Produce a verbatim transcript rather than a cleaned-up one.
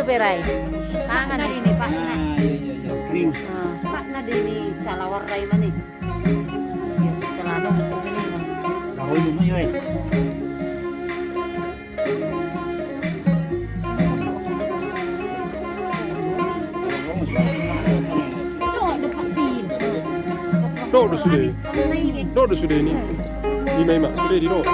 Berai. Tangan ini, Pak. Ah, iya, iya, iya. Kering. Ah, Pak, na di ini, salawar rai mani. Iya, celana, ini. Tahu dulu, iya. Do, do sude. Do, do sude ni. Ima, ima, sude di do.